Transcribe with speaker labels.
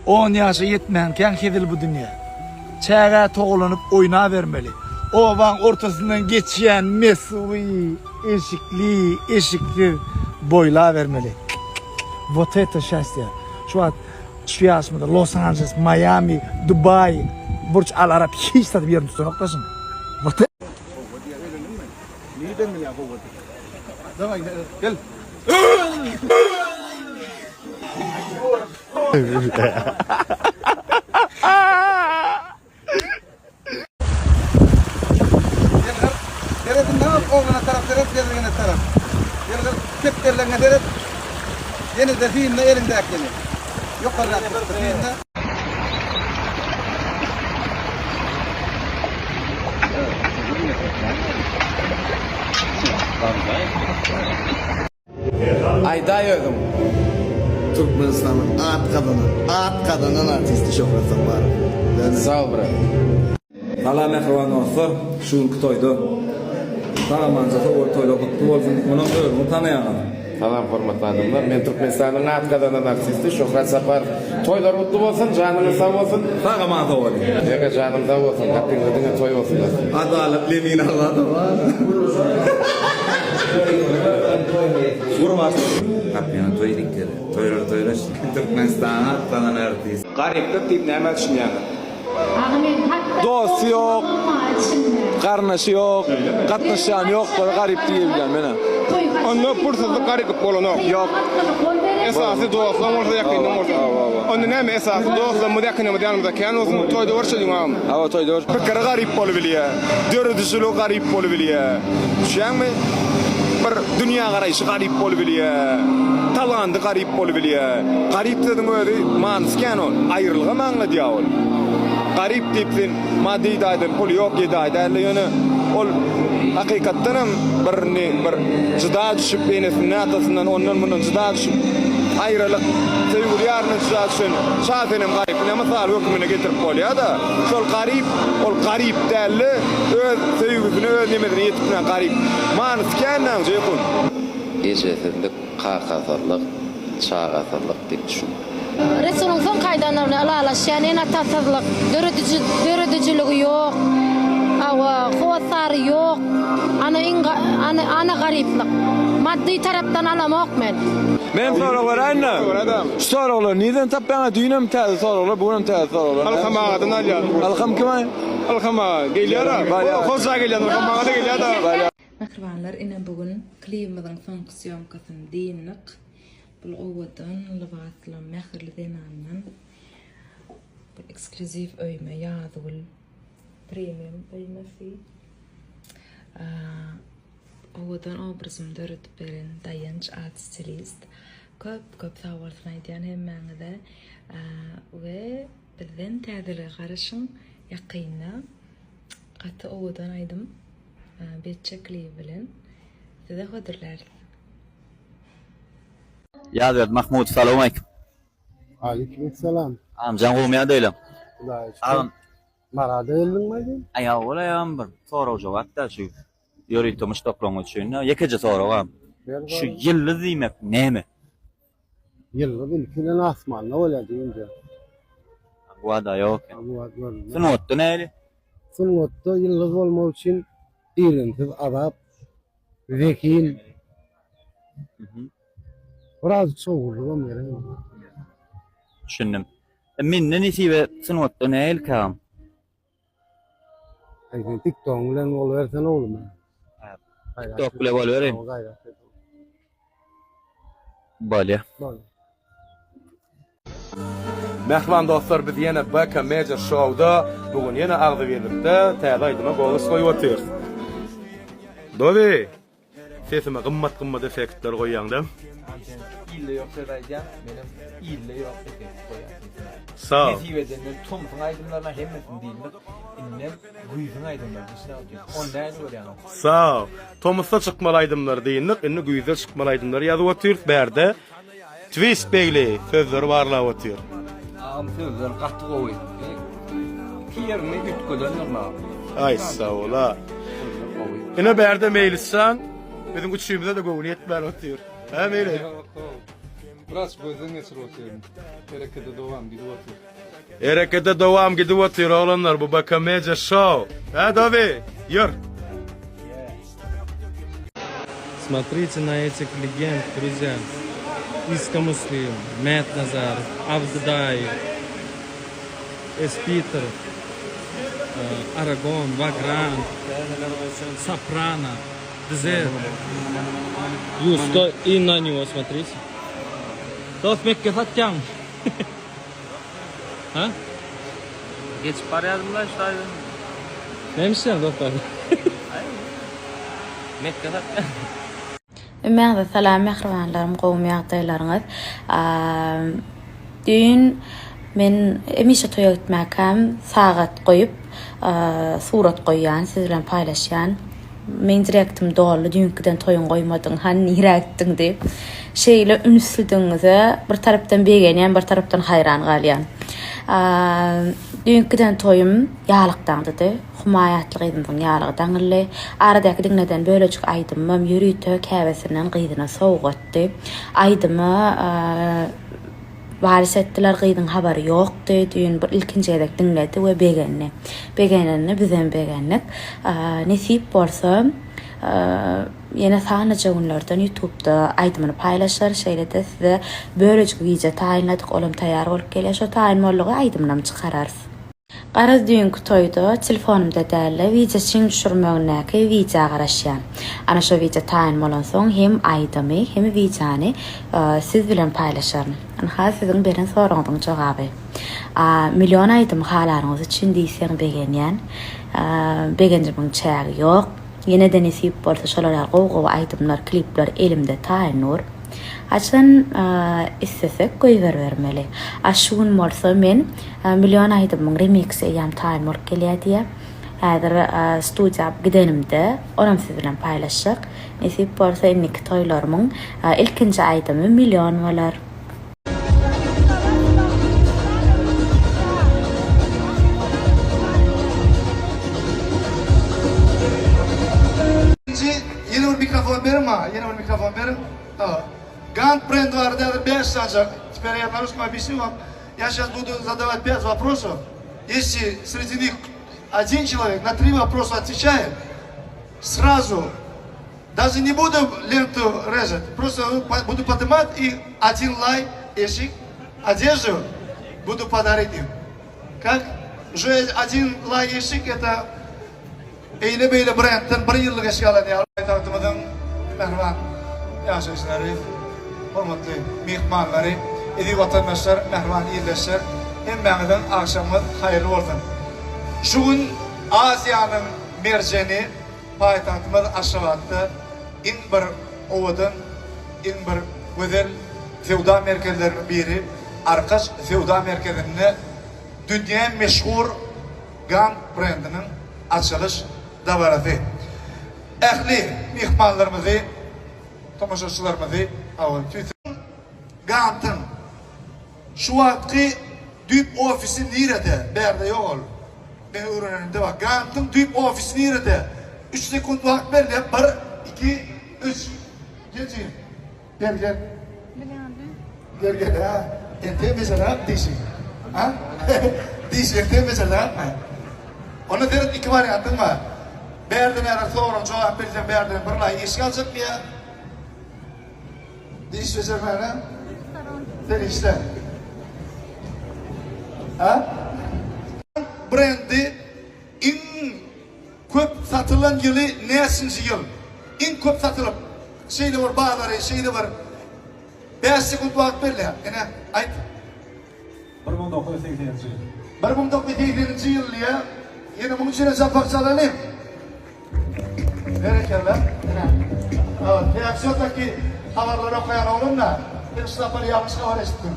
Speaker 1: On ýaşa ýetmänkäň hezil bu dünýä. Çägä togalanyp oýnabermeli. Obaň ortasyndan geçýän mesuwy eşikli, eşiksiz boýlabermeli. Wot eto şastýa. Şu wagt şu ýaşymda Los Anjeles, Maýami, Dubaý, Burç Al Arab hiç zat ýerini tutanok daşyň. Wot
Speaker 2: Howwa diýýär, öýlendiňmi? Nireden bilýäň howwa diýip? Daway gel. Ýylgyr. Seret indi oglana tarap seret, gezegine tarap. Ýylgyr, kepderilerine seret. Ýene-de synla eliňdäkini. Ýokarrak synla.
Speaker 3: Aýdaý özüň.
Speaker 4: Türkmenistanyň at gazanan at gazanan artisti Şöhrat Saparow.
Speaker 3: Sag brat.
Speaker 5: Salam mähriban dostlar, şu günki toýda sag-amanja sowal toýlar gutly bolsun, munam özüňiz tanaýaňyz.
Speaker 3: Salam hormatly adamlar, men Türkmenistanyň at gazanan artisti Şöhrat Saparow. Toýlar gutly bolsun, janyňyz sag bolsun.
Speaker 5: Sag-aman sowalyň.
Speaker 3: Ýeke janyň sag bolsun, gapyňda diňe toý bolsun dostum.
Speaker 5: Adalat Lenin Azatowa.
Speaker 6: Gapyňa toý dikeli. Toýlar toýlaş. Türkmenistanyň at gazanan artisti.
Speaker 7: Garyplyk diýip nämä düşünýäňiz?
Speaker 5: Dosty ýok, garyndaşy ýok, gatnaşýany ýok bir garyp diýebilýän menä.
Speaker 7: Onda pulsuzlyk garyplyk bolanok.
Speaker 5: Ýok.
Speaker 7: Esasy dostlaň bolsa ýakynyň bolsa. Onda näme esasy dostlarymyz ýakynymyz ýanymyzda kän bolsun toýda görşeliň agam.
Speaker 5: Hawa toýda görş.
Speaker 7: Pikiri garyp bolubilýä, döredijiligi garyp bolubilýä. Düşýäňmi? Bir dünýägaraýşy garyp bolubilýä, talandy garyp bolubilýä. Garyp sözüň özi manysy kän ol. Aýrylygam aňladýar ol. Garyp diýip sen maddy taýdan puly ýok gedaý dälde ýöne ol hakykatdanam bir indi bir jyda düşüp enesinden atasyndan ondan mundan jyda düşüp aýralyk söýgüli ýaryndan jyda düşen Şasenem garyp ine mysal höküminde getirip bolýada şol garyp ol garyp dälde öz söýgüsine öz nemesine ýetip bilmän garyp manysy kän daň Jeýhun.
Speaker 8: Ejesizlik, kakasyzlyk, çagasyzlyk diýip düşün.
Speaker 9: Resulyň soňky aýdanlary bilen ylalaşýan, ene-atasyzlyk, dörediji, döredijiligi ýok, hawa, hossary ýok, ana iň ana, ana garyplyk. Maddy tarapdan alamok men.
Speaker 5: Men sorag beräýin-de. Şu soraglary nirden tapýaňa? Düýnem täze soraglar, bu günem täze soraglar.
Speaker 7: Ylham agadan alýan.
Speaker 5: Ylham kim-aý?
Speaker 7: Ylham aga gelýär-ä. Hoja gelýän Ylham aga-da gelýär-de.
Speaker 10: Mähribanlar ine bu gün klibimiziň soňky sýomkasyny dyndyk. Bul owadan lybasly mähirli zenandan bu eksklýuziw öýme Ýazgül premium öýmesi. Owadan obrazymy döredip beren Daýanç at stilist. Köp köp sag bolsun aýdýan hemmäňize. We bizden täzelige garaşyň ýakynda gaty owadan aýdym Beçje klibi bilen size hödürläris.
Speaker 6: Ýazberdi Mahmudow salowmaleýkim.
Speaker 11: Aleýkim essalam.
Speaker 6: Agam gowmy ýagdaýlaň?
Speaker 11: Hudaýa şükür.
Speaker 6: Agam.
Speaker 11: Marada geldiňmi aýdym?
Speaker 6: Aý hawa bolaýam bir sorag jogap da şu ýörite muşdaklaryň üçin ýekeje sorag agam. Şu ýyldyz diýmek näme?
Speaker 11: Ýyldyz ilki bilen asmanda bolýar diýinje.
Speaker 6: Bu wada ýok eken.
Speaker 11: Bu wada görünmez.
Speaker 6: Sungatda näli?
Speaker 11: Sungatda ýyldyz bolmak üçin irginsiz azap, zehin, biraz çowgurlygam gerek.
Speaker 6: Düşündim. E, mende nesibe sungatda nähili agam?
Speaker 11: Aý sen TikTok bilen bolubersene oglum.
Speaker 6: TikTok bilen bolubereýin. Bolýa.
Speaker 11: Bolýa.
Speaker 12: Mähriban dostlar biz ýene BK Major Showda bu gün ýene agzybirlikde täze aýdyma golos goýup otyrys. Doly! Sesime gymmat gymmat effektler goýýaňda.
Speaker 13: Agam sen ilde ýok söz aýdýaň menem ilde ýok effekt goýýan sesime.
Speaker 12: Sag.
Speaker 13: Nesip edenden tomsuň aýdymlaryna hemmesini diýildik indem güýzüň aýdymlaryny işläp otyrys. Ony nähili görýäňiz?
Speaker 12: Sag. Tomusda çykmaly aýdymlary dyndyk indi güýzde çykmaly aýdymlary ýazyp otyrys bärde. Twist Begli sözleri barlap otyr.
Speaker 13: Agam sözler gaty gowy. Iki ýerini üýtgedendir la.
Speaker 12: Aý sawola.
Speaker 13: Sözler gowy.
Speaker 12: Ine bärde Meýlisjan biziň üçimize-de göwni ýetmän otyr. Hä Meýlis?
Speaker 5: Biraz gözden geçirip otyryn. Herekete dowam gidip otyr.
Speaker 12: Herekete dowam gidip otyr oglanlar bu BK Media Show. Hä Dobi, ýör.
Speaker 5: Smotrite na etih legend druzya. Iska Muslim, Mät Nazarow, Abdy daýy, Espiter, Aragon, Vagrant, Soprano, Dz. Ýusko i na nego smotrite. Dost mekge satýaň. Ha?
Speaker 6: Geçip barýardym-da şu taýdan.
Speaker 5: Näme işleýäň dost bärde?
Speaker 6: Mekge satýan.
Speaker 10: Hemmäňize salam mähribanlarym gowumy ýagdaýlaryňyz düýn men hemişe toýa gitmäkäm sagat goýup surat goýýan siz bilen paýlaşýan meň direktim doldy düýnkiden toýuň goýmadyň hany nirä gitdiň diýip şeýle ünslüdigiňize bir tarapdan begenýän bir tarapdan haýran galýan düýnkiden toýum ýalyk daňdydy Humaý atly gyzymyzyň ýalygy daňyldy. Aradaky diňleden bölejik aýdymym ýörite käbesinden gyzyna sowgatdy. Aýdyma waris etdiler, gyzyň habary ýokdy. Düýn bir ilkinji gezek diňledi we begendi. Begenende bizem begendik. Nesip bolsa, ýene sanlyja günlerden ýutubda aýdymyny paýlaşarys. Şeýle-de size bölejik wideo taýynladyk, olam taýýar bolup gelýär. Şo taýyn boldugy aýdymynam çykararys. Garaz düýnki toýda telefonymda dälde wideo çyn düşürmegindäki widea garaşýan. Ana şo wideo taýyn bolansoň hem aýdymy hem wideony siz bilen paýlaşaryn. Ynha siziň beren soragyňyzyň jogaby. A million aýdymy halanyňyz üçin diýseň begenýän. Begenjimiň çägi ýok. Ýenede nesip bolsa şolar ýaly gowy gowy aýdymlar klipler elimde taýyn dur. Haçan islesek goýberibermeli. A şu gün bolsa men Million aýdymyň remiksi eýýäm taýyn bolup gelýär diýýär. Häzir studiýa gidenimde onam siz bilen paýlaşjak. Nesip bolsa indiki toýlarymyň ilkinji aýdymy Million bolar.
Speaker 1: Nji ýene bir mikrofon beriň maňa ýene bir mikrofon beriň Gant brendi barada häzir 5 sanjak Теперь я на русском объясню вам Я сейчас буду задавать 5 вопросов Если среди них один человек на три вопроса отвечает сразу даже не буду ленту резать просто буду поднимать и один лай eşik одежду буду подарить им как уже один лай eşik это Eýle-beýle brendden bir ýyllyk eşik alan ýaly. Paýtagtymyzyň mähriban ýaşaýjylary, hormatly myhmanlary, eziz watandaşlar, mähriban ildeşler, hemmäňiziň agşamyňyz haýyrly bolsun! Şu gün Aziýanyň merjeni paýtagtymyz Aşgabatda iň bir owadan, iň bir gözel söwda merkezleriniň biri Arkaç söwda merkezinde dünýä meşhur Gant brendiniň açylyş dabarasy. Ähli myhmanlarymyzy, tomaşaçylarymyzy hawa tüýs. Gantyň şu wagtky düýp ofisi nirede? Bärde ýok ol. Men öwrenenimde bar. Gantyň düýp ofisi nirede? Üç sekunt wagt berilýär. Bir, iki, üç. Gel jigim. Gel gel. Gel gel ha. Entek bejerläp dişi. Ha? Dişi entek bejerläpmi? Onda seret iki wariantyň bar. Bärden häzir soraň jogap bilseň bärden bir laý eşik aljakmy ýa diş bejermäne serişde. Ha? Brendi iň köp satylan ýyly näçinji ýyl? Iň köp satylyp Şeýle bir bazary, şeýle bir bäş sekunt wagt berilýär. Ine, aýt.
Speaker 5: 1980-nji ýyl.
Speaker 1: 1980-nji ýyl diýýär. Ýene muň üçinem çapak çalalyň. Berekella. Ine. Hawa, wsýo-taki habarlary okaýan oglan-da. Sen şu sapar ýalňyş habar eşitdiň.